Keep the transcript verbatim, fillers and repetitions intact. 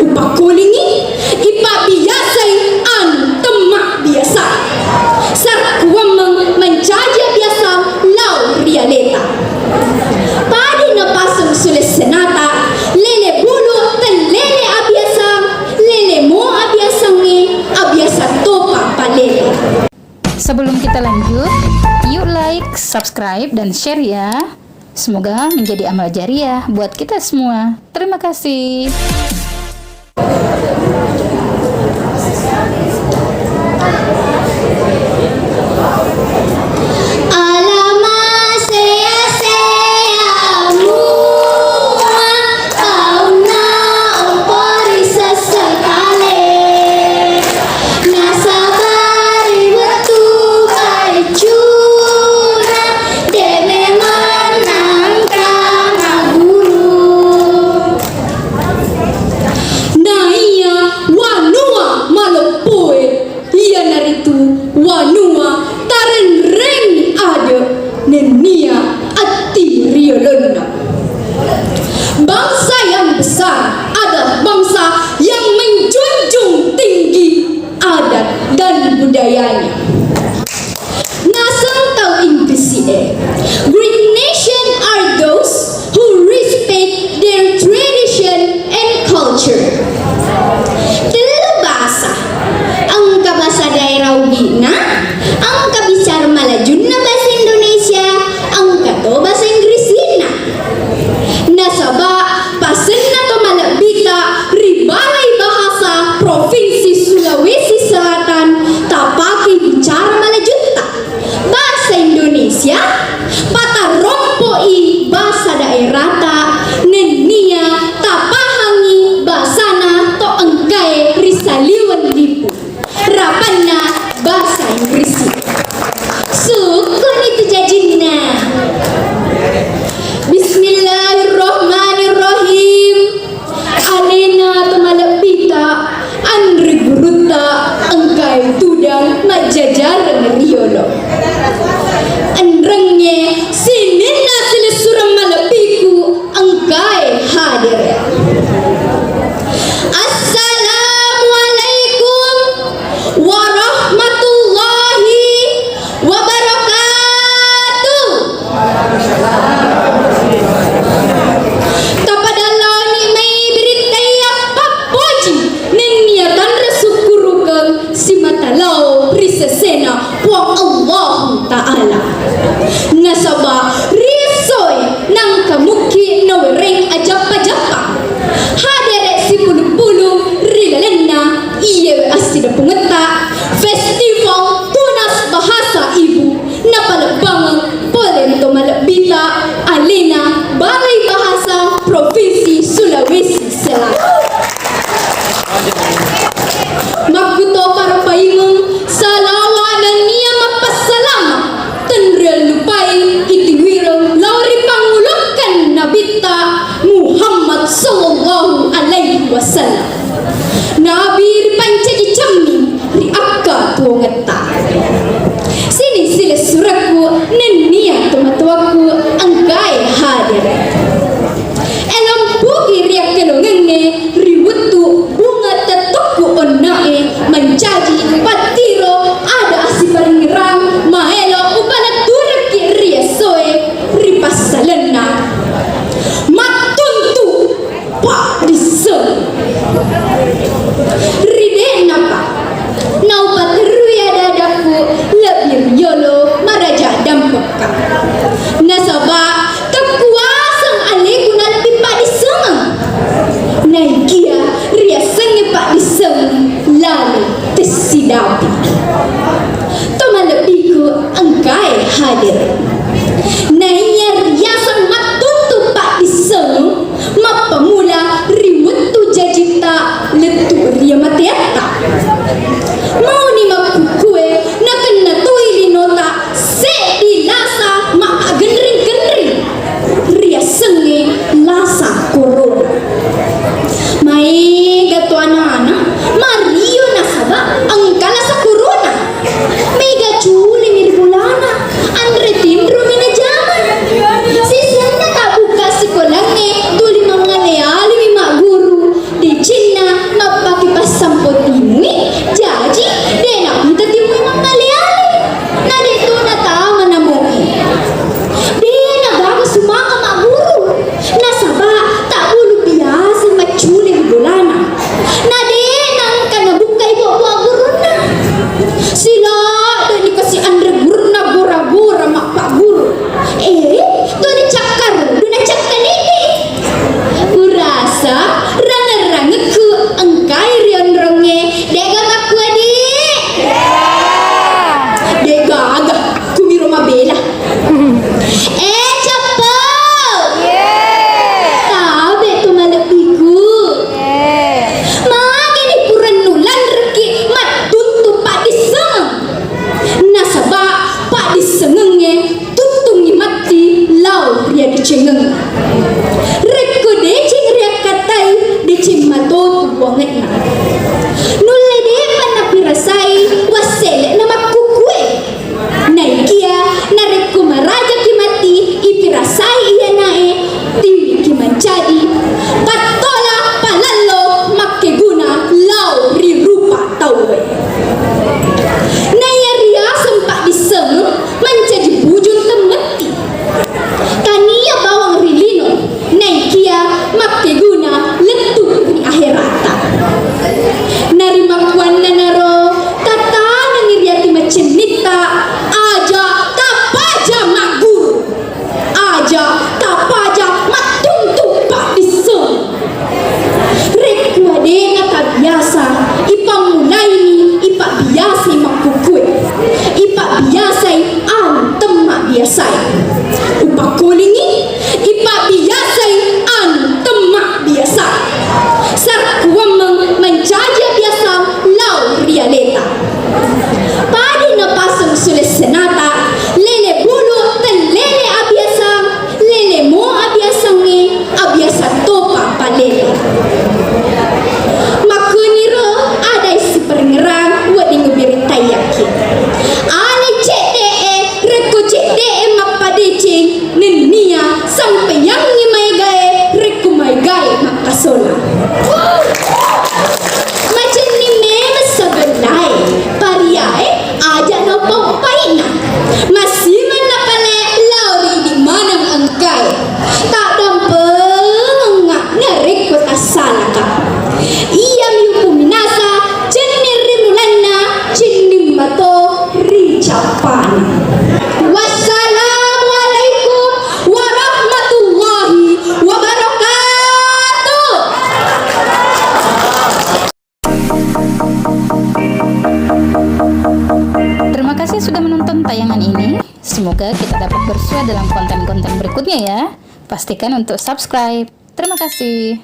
Upakkulingi, ipabbiasai anu temmabiasa. Sarakkuwammeng mancaji abbiasa lao ri aleta. Pada napaseng sulessenata, lele bulu tellele abbiasa, lele mo abbiasangnge, abbiasa topa palele. Sebelum kita lanjut, yuk like, subscribe, dan share ya. Semoga menjadi amal jariah buat kita semua. Terima kasih. Alama sea-sea mua, taunna opo ri sessekale. Nasaba ri wettu paccuna, de memang nangka magguru. Naiya wanua maloppoe, iyanaritu wanua tarenreng ade nennia atti riolonna. Bangsa yang besar adalah bangsa yang menjunjung tinggi adat dan budayanya. Naseng tau Inggris e, "Great nation are those who respect their tradition and culture." Tellu basa, engka basa daerah Ugina, engka bicara Malajunna basa Indonesia, engka to basa Inggrisina. Nasaba pasenna to malebbita ri Balai Bahasa Provinsi Sulawesi Selatan tapake bicara Malajutta. Bahasa Indonesia, patarompo'i bahasa daerata nennia tapahangi bahasana to engkae ri saliweng lipu. Rapanna bahasa Inggris. Sukuni tu jajinna. Bismillahirrahmanirrahim. Alena to malebbita, anre gurutta engkae tudang majjajareng riolo. Enrengnge sininna silessureng malebbiku engkae hadere. Assalamualaikum warahmatullahi wabarakatuh. Tapadallani mai birittaya pappoji nennia tanra sukkurukeng simata lao ri sesena Puang Allahu Ta'ala. Nasaba ri essoe nangka mukki nawereng ajappa-jappa. Hadere sipulung-pulung ri lalenna iyewe assidampungetta Festival Tunas Bahasa Ibu napalebbangeng pole ri to malebbita alena Balai Bahasa Provinsi Sulawesi Selatan. Makkuto para paimeng, salawa nennia mappassalama tenriallupai itiwireng lao ri pangulukkan Nabitta Muhammad sallallahu alaihi wasallam. Nabi ripancaji cemmi ri akka tuongetta. Sining silessurekku nennia tomatoakku engkae hadere. Elompugi riakkelongengnge ri wettu bunga tettokku onnae mancaji pattiro ada assiparengngerang maelo upaletturekki ri essoe ri passalenna. Mattuntu paddisseng. Ri de'napa naupaterrui ada-adakku lebbi riolo maraja dampekka. Nasaba tekkuaseng aleku nalebbi paddissengeng. Naikia riassengnge paddissengeng lalo tessidapi. To malebbiku engkae hadir. Naiya riaseng mattuntu paddissengeng, mappamula ri wettu jajitta lettu ri amateatta. Mauni makkukkue nakenna toi linota seddi lasa maggenring-genring, riassengnge lasa korona. Maega to ana-ana mario nasaba engka lasa korona. Mega culimi ri bolana, anre tinromi najama. Sisenna tabbukka sikolangnge tuli mangngale-alemi magguru, Nulle de'pa napirasai wassele'na makkukkue. Naikia narekko marajaki matti ipirasai iyanae, tiwiki mancaji pattola palallo makkeguna lao ri rupa tauwe. Naiya riaseng paddissengeng mancaji bujung temmetti. Tania bawang ri lino, naikia makkeguna lettu ri aherata. Narimakkuannanaro tatanengi ri ati macennitta, aja tapaja magguru, aja tapaja mattuntu paddisseng. Rekko de'na tabiasa, ipammulaini ipabbiasai makkukkue, ipabbiasai anu temma biasae. Upakkulingi, ipabbiasai anu temma biasae. Sarekkuammeng mancaji abiasang lao ri aleta. Pada napaseng sulessenata, lele bulu tellele abiasang, lele mo abiasangnge, abiasang topa palele. Makkuniro adai siparengngerang wedding ubirittayakki. Ale cedde'e, rekko cedde'e mappadeceng, nennia sampeyangngi maegae rekko maegae makkasola. Macenning memeng sabellae, pariae aja naupau-paina. Massimanna pale lao ri idi maneng engkae. Taddampengengnga narekko tassalaka. Iyami upu minasa, cenning ri mulanna, cenning mato ri cappana. Wassalamualaikum warahmatullahi wabarakatuh. Terima kasih sudah menonton tayangan ini. Semoga kita dapat bersua dalam konten-konten berikutnya ya. Pastikan untuk subscribe. Terima kasih.